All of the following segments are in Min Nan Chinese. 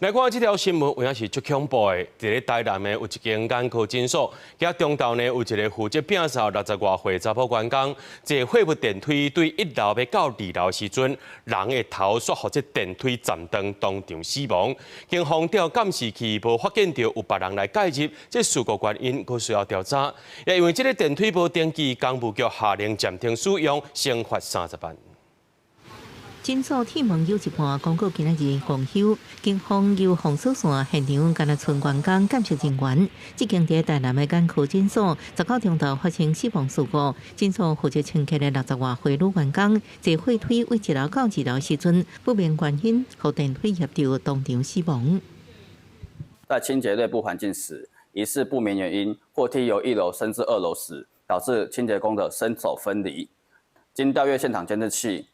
來看這條新聞，有影是足恐怖的。佇咧台南的有一間眼科診所，今中晝呢有一個負責摒掃60外歲查某員工，坐貨物電梯對一樓欲到二樓時陣，人的頭煞予這電梯撞斷，當場死亡。警方調監視器無發現著有別人來介入，這事故原因閣需要調查。也因為這个電梯無登記，工務局下令暫停使用，懲罰30萬。診所鐵門有一半，公告今仔日公休，警方由封鎖線現場敢若賰員工鑑識人員。這間佇台南的眼科診所，19中晝發生死亡事故。診所負責清潔的60外歲女員工，坐貨梯對一樓到二樓時陣，不明原因，予電梯壓著當場死亡。在清潔內部環境時，疑似不明原因，貨梯由一樓升至二樓時，導致清潔工的身手分離。經調閱現場監視器，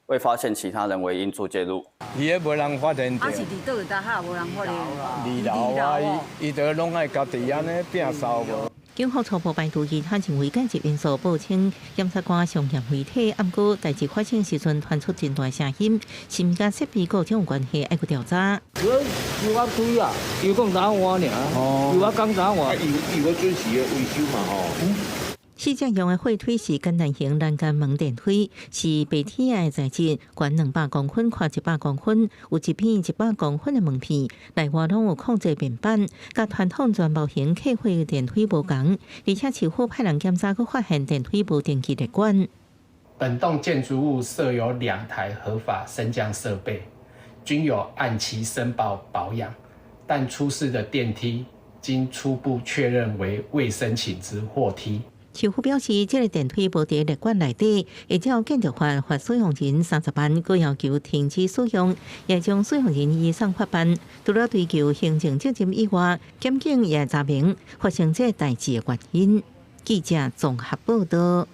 未發現其他人為因素介入。伊彼無人發現。啊是佇佗位搭哈無人發現。二樓啊，伊伊都攏愛家己按呢摒掃無。警方初步排除其他人為介入因素，報稱檢察官傷驗遺體，毋過代誌發生時陣傳出真大聲音，是毋佮設備故障有關係，愛閣調查。油壓推啊，油講怎換爾，油壓剛怎換？伊有準時的維修嘛吼。死者用的貨梯是簡單型欄杆門電梯，是白鐵的材質，懸200公分，寬100公分，有一片100公分的門片，內外攏有控制面板，佮傳統全包型客貨電梯無仝，而且市府派人檢查，閣發現電梯無登記列管。本棟建築物設有兩台合法升降設備，均有按期申報保養，但出事的電梯經初步確認為未申請之貨梯。市府表示，這个電梯無佇列管內底，會照建築法罰使用人30萬，閣要求停止使用，也將使用人移送法辦。除了追究行政責任以外，檢警也查明發生這代誌的原因。記者綜合報道。